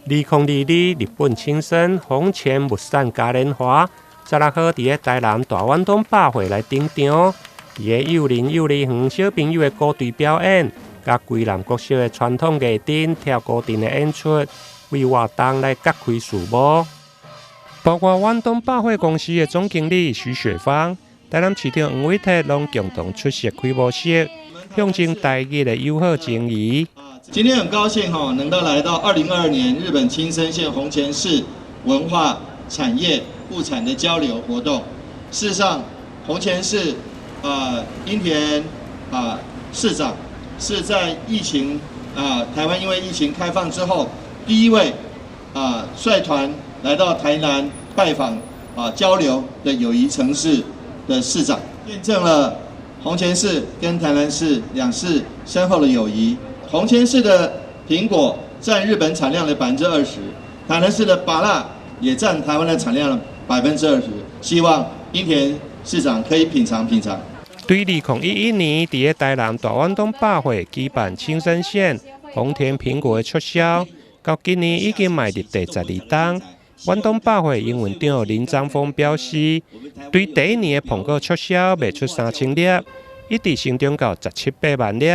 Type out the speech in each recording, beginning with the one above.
2022日本青森弘前物産嘉年華，16號佇咧台南大遠東百貨來登場。佇咧幼林幼兒園小朋友的鼓隊表演，佮圭南國小的傳統藝陣跳鼓陣的演出，為活動來揭開序幕。包括遠東百貨公司的總經理許雪芳、台南市長黃偉哲攏共同出席開幕式，象徵台日的友好情誼。今天很高興哈，能夠來到2022年日本青森縣弘前市文化產業物產的交流活動。事實上，弘前市櫻田市長是在疫情台灣因為疫情開放之後，第一位率團來到台南拜訪交流的友誼城市的市長，見證了弘前市跟台南市兩市深厚的友誼。弘前市的蘋果佔日本產量的20%，台南市的芭樂也佔台灣的產量的20%。希望櫻田市長可以品嘗品嘗。對2011年，佇咧台南大遠東百貨舉辦青森縣弘田蘋果的促銷，到今年已經邁入第12冬。遠東百貨營運長林章峰表示，對第一年的蘋果促銷賣出3000粒，一直成長到十七八萬粒。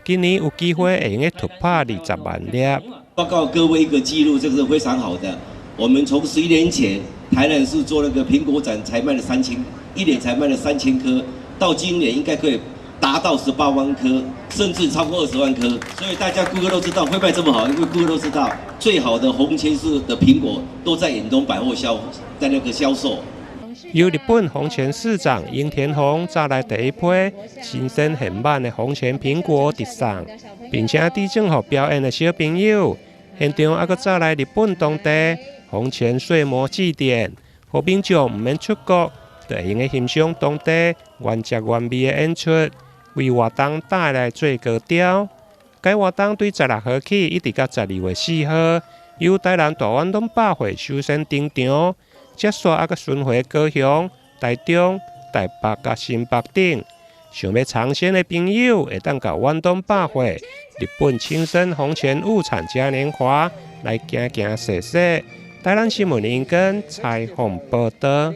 今年有機會會用突破20萬粒。報告各位一個記錄，這個是非常好的。我們從11年前台南市做那個蘋果展，才賣了三千，一年才賣了3000顆，到今年應該可以達到18萬顆，甚至超過20萬顆。所以大家顧客都知道會賣這麼好，因為顧客都知道最好的弘前市的蘋果都在遠東百貨銷，在那個銷售。由日本弘前市長櫻田宏帶來第一批新鮮現挽的弘前蘋果贈送，並且佇政府表演的小朋友，現場猶閣帶來日本當地弘前歲末祭典，予民眾毋免出國，就會用得欣賞當地原汁原味的演出，為活動帶來最高潮。該活動對16號起一直到12月4號，由台南大遠東百貨首先登場。接續猶閣巡迴高雄、台中、台北佮新北等，想欲嘗鮮的朋友，會當到遠東百貨日本青森弘前物產嘉年華來行行踅踅。台南新聞林根採訪報導。